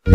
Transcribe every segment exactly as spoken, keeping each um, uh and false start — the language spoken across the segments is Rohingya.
Gom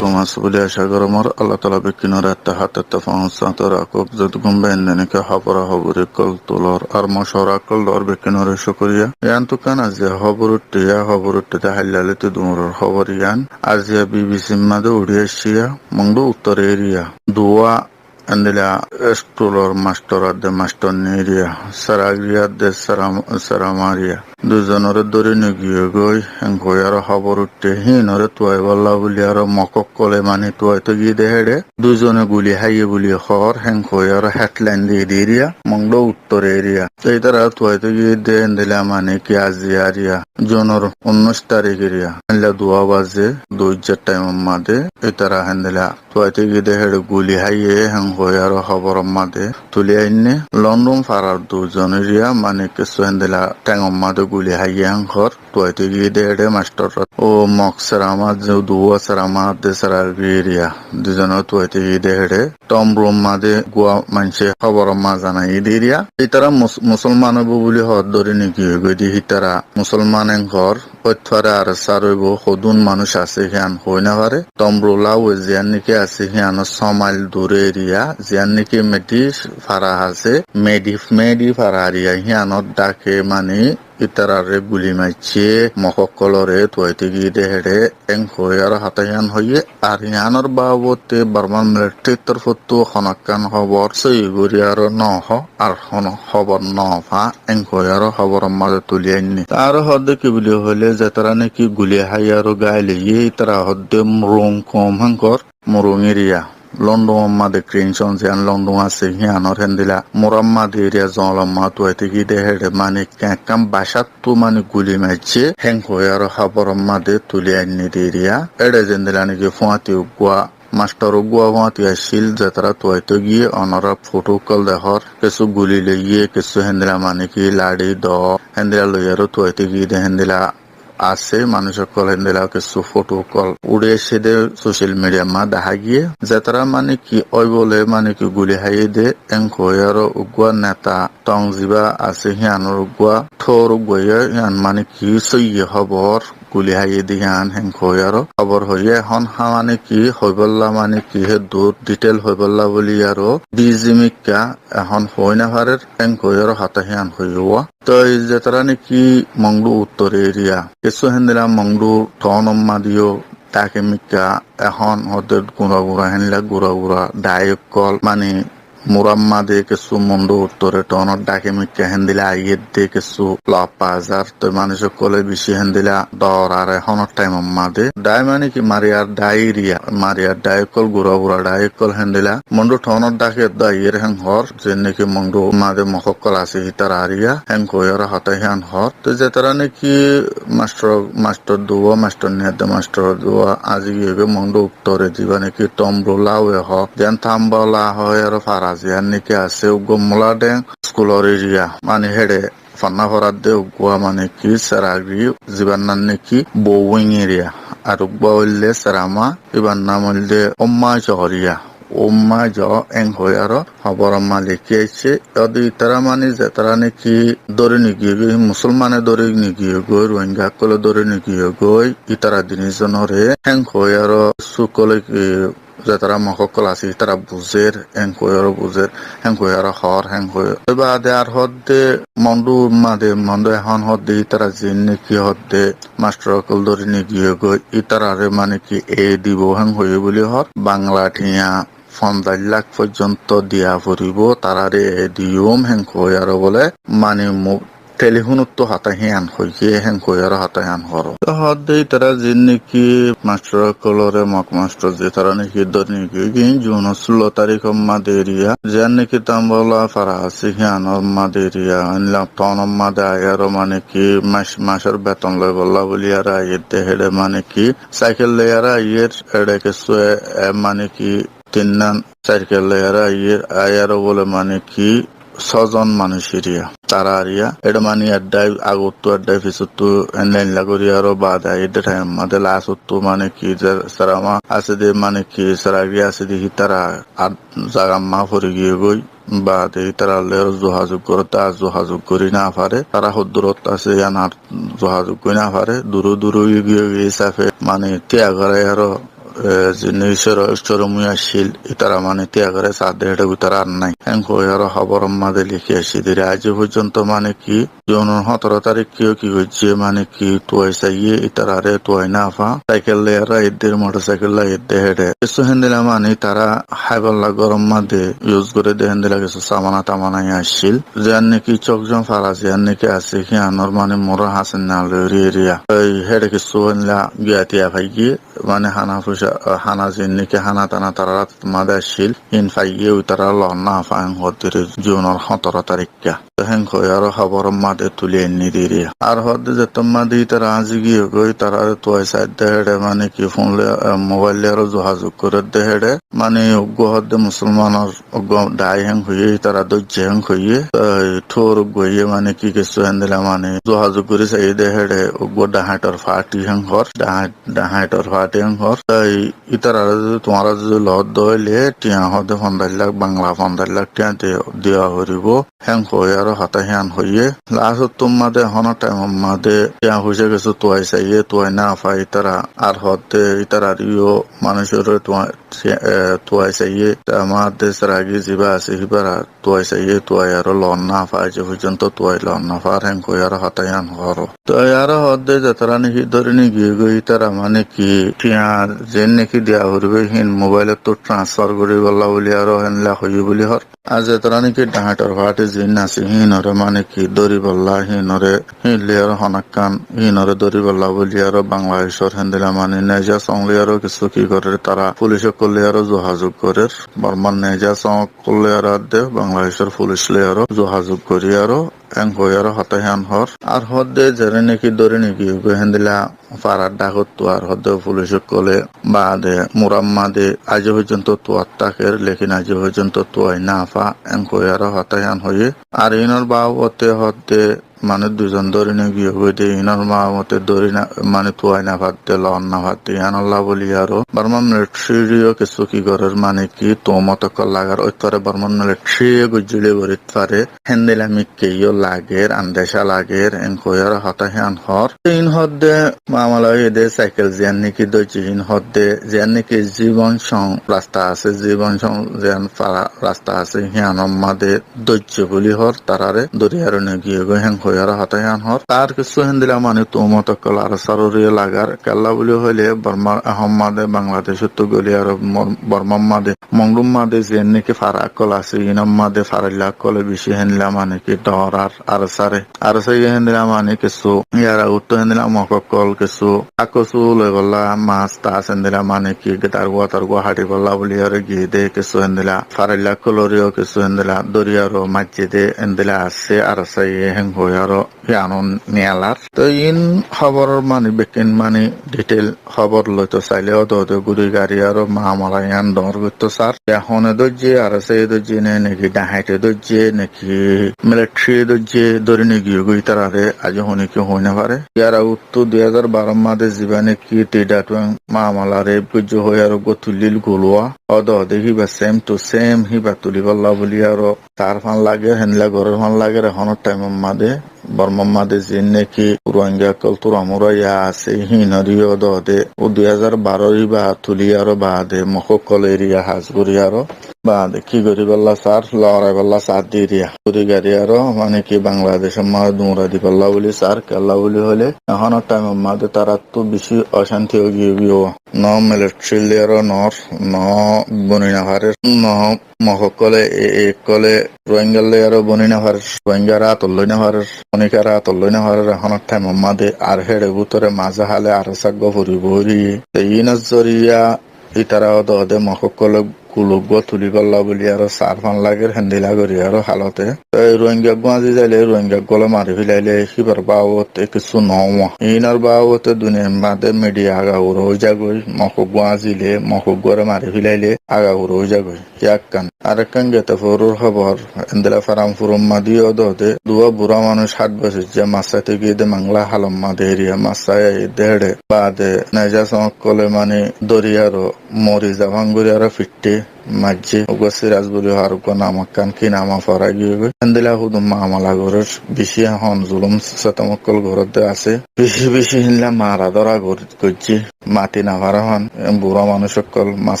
asó buli acá gorí, Allah taala bekkúnore ette hát ette foóñsai rakók. Zedún gom báinde niki hóbora hóbori ókkol tulor ar mocwara ókkol dor, bekkúnore cúkuriya. Yián tukkán aijja hóbor uiththé, yá hóbor uiththé de háilla lóti duñror hóbor yián. Aijja B B C r máze uçí aiccé yá, Mongdu uttor eriya. Duwá endilla iskulor mastor adde mastorni eriya, Seragri adde Seram-, Serama eriya. Duizonore dóri nigiyé goi, héen hoiyaró hóbor uiththé. Híinore tuaibólla buli aró Mog ókkole mani tuaitó giyé dé héçe. Duizone guli háiye buli hoór, héen hoiyaró hédlain diyé dé eriya, Mongdu uttor eriya. Te ítara tuaitó giyé dé endilla mani ki aijja eriya, Junor unnúic tarik eriya. Héndilla duwá baze, duijjar thaimor máze ítara héndilla tuaitó giyé dé héçe guli háiye, héen hoiyaró hóboror máze tuli ainné. London farar duizon eriya, mani kessú héndilla théngor máze guli háiye héen hoór, tuaitó giyé dé héçe mastor. Ó Mog Serama, ze duwá Serama adde Seragri eriya, duizone tuaitó giyé dé héçe. Tomrur máze uggwá maincé hóboror máze zanaiyé dé eriya. Ítara mus-, musolman óibo buli hoór dóri nigiyé goi dé, ítara musolman héen hoór. Óit fare ar sár óibo, hodún manúic asé hían hoói nofare. Tomru laue ziyán niki asé híanor só mail dure eriya, ziyán niki Medif fara asé, Medif, Medi fara eriya, híanor dháke mani ítararé guli maiccé, Mog ókkoloré tuaitó giyé dé héçe, héen hoiyaró hotá hían hoiyé. Ar híanor babote Bormar militarir torfóttu honókkan hóbor sóiyi gorí aró nohó, ar honó hóbor nofa, héen hoiyaró hóboror máze tuli ainné. Te aró hoódde ki buli hoilé, zetará niki guli háiyaró gáil óiye, ítara hoódde Murung koum héen hoór, Murung eriya. Londonor máze Krincon ziyán London asé, híanor héndilla Muram máze eriya, zoñlor máze tuaitó giyé dé héçe, mani kekkán bacáttu mani guli maiccé, héen hoiyaró hóboror máze tuli ainné dé eriya. Éçe zendilla niki fúañti uggwá mastor uggwá fúañti accíl, zetará tuaitó giyé, onorá fothó ókkol dehór, kessú guli loiyé, kessú héndilla mani ki laçí dhoó, héndilla loiyaró tuaitó giyé dé héndilla asé, manúic ókkol héndilla kessú fothó ókkol uçí aiccé dé social mediar máze dehá giyé. Zetará mani ki óibole mani ki guli háiye dé, héen hoiyaró uggwá neta tong zibá asé, híanor uggwá thór uggwá ye, hían mani ki sóiyi hóbor, guli háiye dé hían héen hoiyaró hóbor hoiyé. Ehón há mani ki hoibólla mani ki héddur detail hoibólla buli aró busy mikká, ehón hoói nofarér, héen hoiyaró hotá hían hoiyé uwá. Toi zetará niki Mongdu uttor eriya, kessú héndilla Mongdu thaunor máze yó dháke mikká, ehón hoódde gura gura héndilla gura gura dhái ókkol, mani Muram máze kessú Mongdu uttore thaunor dháke mikká héndilla aiyédde kessú loppa azar. Toi manúic ókkole bicí héndilla dhoor ar ehónor thaimor máze. Dhái mani ki mariyar dhái eriya, mariyar dhái ókkol, gura gura dhái ókkol héndilla Mongdu thaunor dháke edde aiyér héen hoór, ziyán niki Mongdu máze Mog ókkol asé ítara eriya, héen hoiyaró hotá hían hoór. Te zetará niki mastor, mastor duwá, mastorni adde mastor duwá aijja giyé goi Mongdu uttore, zibá niki Tomru laue hoó, ziyán Tambola hoói aró fara ziyán niki asé, uggwá Mula Dheng iskulor eriya, mani héçe fonná foradde uggwá mani ki Seragri, zibár nam niki Bowing eriya, ar uggwá óilde Serama, íbar nam óilde Umma Zoriya. Umma Zo, héen hoiyaró hóboror máze lekí aiccé. Yóde ítara mani zetará niki dóri nigiyé goi, musolmane dóri nigiyé goi, Rohingya ókkole dóri nigiyé goi, ítara diní zonoré, héen hoiyaró súkole ki zetará Mog ókkol asé, ítara buzér, héen hoiyaró buzér, héen hoiyaró hoór, héen hoiyaró. Te baade ar hoódde Mongdu máze, Mongdu ehón hoódde ítara ziyán niki hoódde mastor ókkol dóri nigiyé goi, ítararé mani ki ei dibou héen hoiyé buli hoór, Bangla thiañ fonzaic lak foijjonto diya foribó, taráre ei diyum héen hoiyaró bóle, mani mu-, telifónottu hotá hían hoiyé, héen hoiyaró hotá hían hoór. Te hoódde ítara ziyán niki mastor ókkoloré, Mog mastor zetará niki dóri nigiyé goi, Junor sullo tarikor máze eriya, ziyán niki Tambola fara asé híanor máze eriya, héndilla thaunor máze aiyaró mani ki mac, macor beton loibólla buli aró aiyédde héçe mani ki saikel loiyaró aiyér, éçe kessú e, e mani ki tinnán saikel loiyaró aiyér, aiyaró bóle mani ki sózon manúic eriya. Tará eriya. Eçé mani eddái agottú eddái fisóttu endilla endilla gorí aró baade aiyé dé thaim ot de lasottú mani ki ze-, sarama asé dé mani ki saragi asé dé hítara ar zaga ot fori giyé goi. Baade hítara loi aró zuhazug goródde ar zuhazug gorí no fare. Tará hoddúrot asé yián ar zuhazug gorí no fare. Duró duró giyé giyé hísafe mani tiya goré aró e, ziín córo-, córomui accíl, ítara mani tiya goré saá dé héçe bútore ar nái. Héen hoói aró hóbor ot de lekí aiccé dé. Aijjó foijjonto mani ki, Junor hótoro taríkke yó ki goijjé, mani ki, tuai saiyé, ítararé tuai no fa. Saikel loi aró aiyé dé, motor saikel loi aiyé dé héçe. Kessú héndilla mani tará háibolla góror mazé yus goré dé héndilla kessú samana tamana yó accíl. Ziyán niki cók zon fara, ziyán niki asé, híyanor mani mura hásinna loi eriya. Toi héçe kessú héndilla giya tiya faiyé. Mani hána fusa, hána ziín niki hána tána tarár át ot de accíl, híin faiyé ítara loot no fa en hoddé Junor hótoro taríkka. Te héen hoói aró hóbor ot de tuli ainné dé eriya. Ar hoddé zettót de ítara aijjó giyé goi, ítararé tuai saá dé héçe mani ki fun loi, e, mobail loi aró zuhazug goré dé héçe. Mani uggúa hoddé musolmanor uggúa dhái héen hoiyé, ítara dóijje héen hoiyé. Toi thór uggúa ye mani ki kessú héndilla mani zuhazug gorí saiyé dé héçe uggúa dhahañitor fathi héen hoór, dhahañit Dhahañitor fathi héen hoór. Toi ítararé zodi tuáñra zodi loot dóile, thiañ hoóde fonzaic lak, Bangla fonzaic lak thiañ di-, diya foribó. Héen hoói aró hotá híyan hoiyé. Lasottú de ehónor thaim ot de thiañ foicá kessú tuai saiyé, tuai no fa ítara. Ar hoóde ítarar yó manúicoré tuai, e, tuai saiyé. Te añár de saragi zibá asé híbara tuai saiyé, tuai aró loot no fa, aijjó foijjonto tuai loot no far, héen hoói aró hotá híyan hoór. Toi aró hoóde zetará niki dóri nigiyé goi, ítara mani ki thiañ ziín niki diya foribó, híin mobail ottu transfer goríbolla buli aró héndilla hoiyé buli hoór. Ar zetará niki dhahañitor fathi ziín asé, híinoré mani ki dóribolla, híinoré, híin loi aró honókkan, híinoré dóribolla buli aró Bangladecor héndilla mani neja song loi aró kessú ki gorér, tará fulic ókkol loi aró zuhazug gorér. Bormar neja song Hollé aró adde Bangladecór fulic loi aró zuhazug gorí aró héen hoói aró hotá híyan hoór. Ar hoódde zeré niki dóri nigiyé goi héndilla farar dhákottu ar hoódde fulic ókkolé baade muramma de aijjó foijjonto tuat táker, lekin aijjó foijjonto tuai no fa, héen hoói aró hotá híyan hoiyé. Ar iínor babote hoódde mani dui zon dóri nigiyé goi de, iínor babote dóri no, mani tuai no fadde, loon no fadde, yíanolla bóli aró Borma militari yó kessú ki gorér, mani ki tuhumot ókkol lager, óit fare Borma militari yó goijjíle gorit fare, héndilla mikke yó lager, andecá lager, héen hoói aró hotá híyan hoór. Iín hoódde mamala óiye de, saikel ziyán niki dóijje, iín hoódde ziyán niki Zibon Song rasta asé, Zibon Song ziyán fara rasta asé, híyanor mazé dóijje bóli hoór, taráre dóri aró nigiyé goi, héen hoói aró hotá híyan hoór. Tar kessú héndilla mani tuhumot ókkol aró saroriye lagar, kiyólla bóli hoilé Bormar ehón mazé Bangladecóttu góli aró Mor-, Bormar mazé, Mongdur mazé ziyán niki fara ókkol asé, iínor mazé farailla ókkolé bicí héndilla mani ki dhorar aró sáre. Aró sáiye héndilla mani kessú yar agottú héndilla Mog ókkol kessú akkosu loibolla mas tas héndilla mani ki dargua targua haçibolla bóli aró giyé de, kessú héndilla farailla ókkolóre yó kessú héndilla dóri aró maijjé de héndilla asé, aró sáiye héen hoói aró híyano niyalar. Toi iín hóbor mani bekkín mani detail hóbor loito sailé ódode guri gari aró mamala yían dhoóñr goittó sar. Ehóne dóijje, aró sáiye dóijje né, niki dhahaite dóijje, niki militariye dóijje, dóri nigiyé goi ítararé aijjó honikká hoói no fare. Yar agottú dui házar baró mazé zibá niki Tidatueng mamala rep goijjé hoói aró uggúa tullíl gulúa. Ódode híba same to same híba tulíbolla bóli aró tar fán lager, héndilla gorér fán lager, ehónor thaimor mazé Bormar mazé ziín niki Ruáingga ókkol turamura yá asé, híinoré yó ódode ó dui házar baró íba tulí aró baade Mog ókkol eriya has gorí aró baade ki goríbolla sar, loraibolla sar de eriya. Guri gari aró mani ki Bangladecór mazé duñrai dibolla bóli sar, kiyólla bóli hoilé ehónor thaimor mazé taráttu bicí ocánti ói giyé goi. No militari loi aró nor, no boni no farer, no Mog ókkolé, e, e ókkolé Ruáinggar loi aró boni no farer, Ruáinggar átor loi no farer, honikár átor loi no farer, ehónor thaimor mazé ar héçe bútore mazé hále aró ságga foribó óiye. Te iínor zoriya ítara ódode Mog ókkolé kul uggúa tulíbolla buli aró sar fan lager, héndilla gorí aró halote. Te Rohingya uggúa azi zaile, Rohingya uggúa mari félaile, híbar babote kissú noó. Iínor babote duniyair máze midiya agagura ói zagói, Mok uggúa azile, Mok uggúare mari félaile agagura ói zagói. Yá ekkán. Arekkán gete foror hóbor, endilla Feranfuror máze yó de duwá bura manúic hát bosóijja mas sáite giyé de Mangla Hálor máze eriya mas sái aiyé de héçe. Baade naija song ókkole mani dóri aró mori zafán gorí aró fiṭṭé maijjé. Uggúa Siraz buli hoó, ar uggúa nam ekkán ki nam forai giyé goi. Endilla hudum mamala gorér, bicí ehón zulum setom ókkol gorér de asé. Bicí bicí héndilla mara dóra gor-, goijjé. Mati no fare hon, e, bura manúic ókkol mas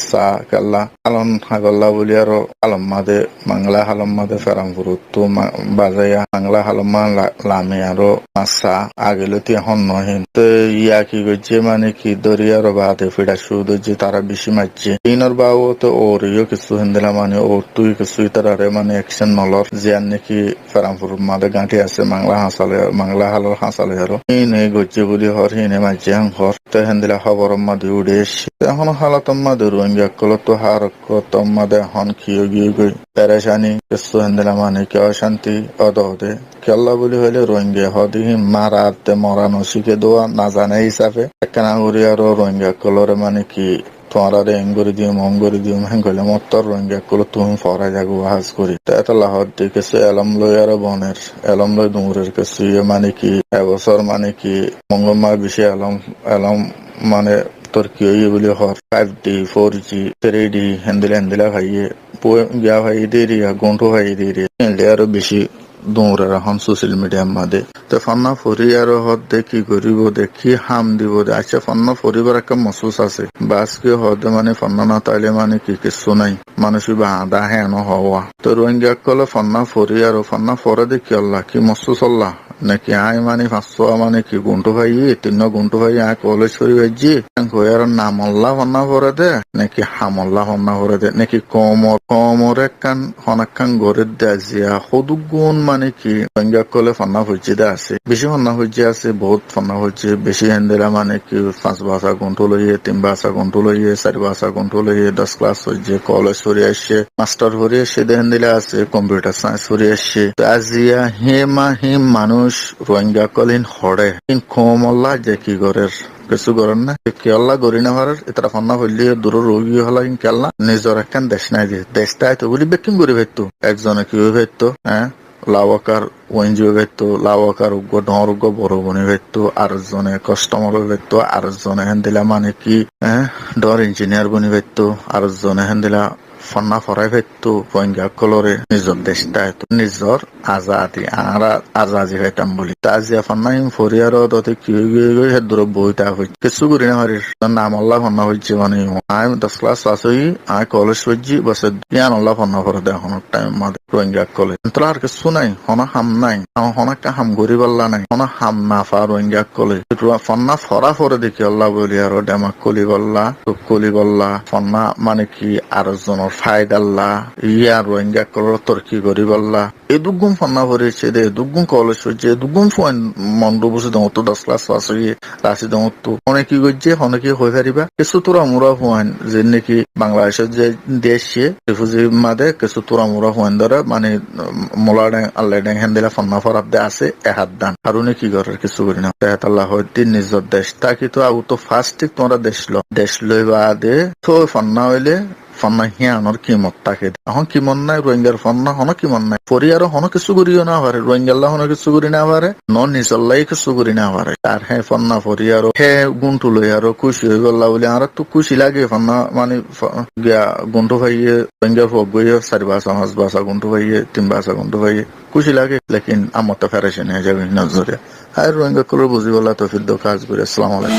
sá kiyólla. Hálon háibolla buli aró hálor máze, Mangla Hálor máze Feranfurottú ma-, bazaiya, Mangla Hálor máze la-, lami aró mas sá, age lóti ehón no hín. Te yá ki goijjé mani ki dóri aró baade fiṭa cúru goijjé, tará bicí maijjé. Iínor babote óre yó kissú héndilla mani óttu kissú ítarare mani ekcen no lor, ziyán niki Feranfuror máze gáñthi asé, Mangla Hásale, Mangla Hálor Hásale aró. Híine goijjé buli hoór, híine maijjé hén hoór. Te héndilla hóboror máze uçí aiccé. Te ehón halotor máze Rohingya ókkolottu hár ekkuwar máze ehón ki ói giyé goi, perecani, kissú héndilla mani ki ocánti ódode. Kiyólla buli hoilé Rohingya hoóde híin maratte mora no cíke de, no zane hísafe. Ekkána gorí aró Rohingya ókkolore mani ki tuáñrare eén gorí diyum, oón gorí diyum, héen goillé mottor Rohingya ókkol tuñí foórai zagói hás gorí. Te étolla hoódde kessú elóm loi aró boner, elóm loi duñrer kessú iye mani ki, e bosór mani ki, mongór maá bicí elóm, elóm mane torki óiye buli hoór. Five G, four G, three G, héndilla héndilla faiyé. Pue giya faiyé deriya, gunthú faiyé deriya. Héen loi aró bicí duñrer ehón sósial midiyar máze. Te fonná fori aró hoódde ki goríbou de, ki ham dibou de. Accá, fonná foribar ekkán mosús asé. Bas ki hoódde mani fonná no táile mani ki kessú nái. Manúic íba añdá héen ó hoówa. Te Rohingya ókkole fonná fori aró fonná fore de kiyólla, ki mosúsolla. Naki aññí mani fañssúa mani ki gunthú faiyí, tinnúa gunthú faiyí, aññí kolej fori faijjí. Héen hoói aró namolla fonná fore de, naki hamolla fonná fore de, naki koumor, koumor ekkán, hon ekkán gorédde aziya, hodúggún mani ki Rohingya ókkole fonná foijjé de asé. Bicí fonná foijjé asé, boóut fonná foijjé, bicí héndilla mani ki fañs basa gunthú loiyé, tin basa gunthú loiyé, sair basa gunthú loiyé, doc kelas foijjé, kolej fori aiccé, mastor fori aiccé de héndilla asé, kompiutar sains fori aiccé. Te aziya híin ma-, híin manúic Rohingya ókkol híin hoçé, híin koumolla aijja ki gorér? Kessú gorér ná. Kiyólla gorí no farér? Ítara fonná foillé duror ói giyé hola híin kiyólla? Nizor ekkán dec nái de. Dec táito buli bekkún gorí faitto. Ekzone ki ói faitto? Eé? Lawakar uenji ói faitto, lawakar uggúa dhoóñr uggúa boro boni faitto, ar ekzone kastomar ói faitto, ar ekzone héndilla mani ki, eé, dhoóñr injiniyar boni faitto, ar ekzone héndilla fonná forai faitto, Rohingya ókkolore nizor dec táito, nizor azadi, añára azadi faitam buli. Te aziya fonná híin fori aró ódode ki ói giyé goi, hé durot boói táa foijjé. Kessú gorí no farir. Namolla fonná foijjé mani, aññí doc kelas fass óiyi, aññí kolej foijjí, bas, yíanolla fonná fore de ehónor thaimor máze. Rohingya ókkole. Entolá ar kessú nái, honó ham nái, honó, honó ekká ham goríbolla nái, honó ham nafá Rohingya ókkole. Ro-, fonná forá fore de kiyólla buli aró demak kúlibolla, tuk kúlibolla, fonná mani ki ar zonor faidalla, yían Rohingya ókkolor torki goríbolla. Edúggún fonná fori aiccé de, edúggún kolej foijjé, edúggún fuain mondu busi dóñttu doc kelas fass óiye, rasi dóñttu. Hone ki goijjé, hone ki hoi faribá? Kessú turamura fuain, zenneki Bangladecót ze de aiccé, rifuzi máze kessú turamura fuain dóre, mani, um, Mula Dheng, Alla Dheng héndilla fonná foradde asé, e hát dan. Ar une ki gorér, kessú gorí no. Te hétolla hoódde nizor dec tákito, agottú fast tuáñra dec lo. Dec loi baade, tói fonná óile, fonná híanor kimot táke de. Ehón kimot nái, Rohingyar fonná honó kimot nái. Fori aró honó kessú gorí no fare, Rohingyalla honó kessú gorí no fare, no nizolla kessú gorí no fare. Ar hé fonná fori aró hé gunthú loi aró kúci óibolla buli, añárattu kúci lage fonná, mani fo-, giya gunthú faiyé, Rohingyar fua uggúaye sair basa, fañs basa gunthú faiyé, tin basa gunthú faiyé, kúci lage, lekin amottú ferecani ói zagói, nozoriya. Ar Rohingya ókkolore buzíbolla toufik douk, hás gorí. Assalamu alaikum.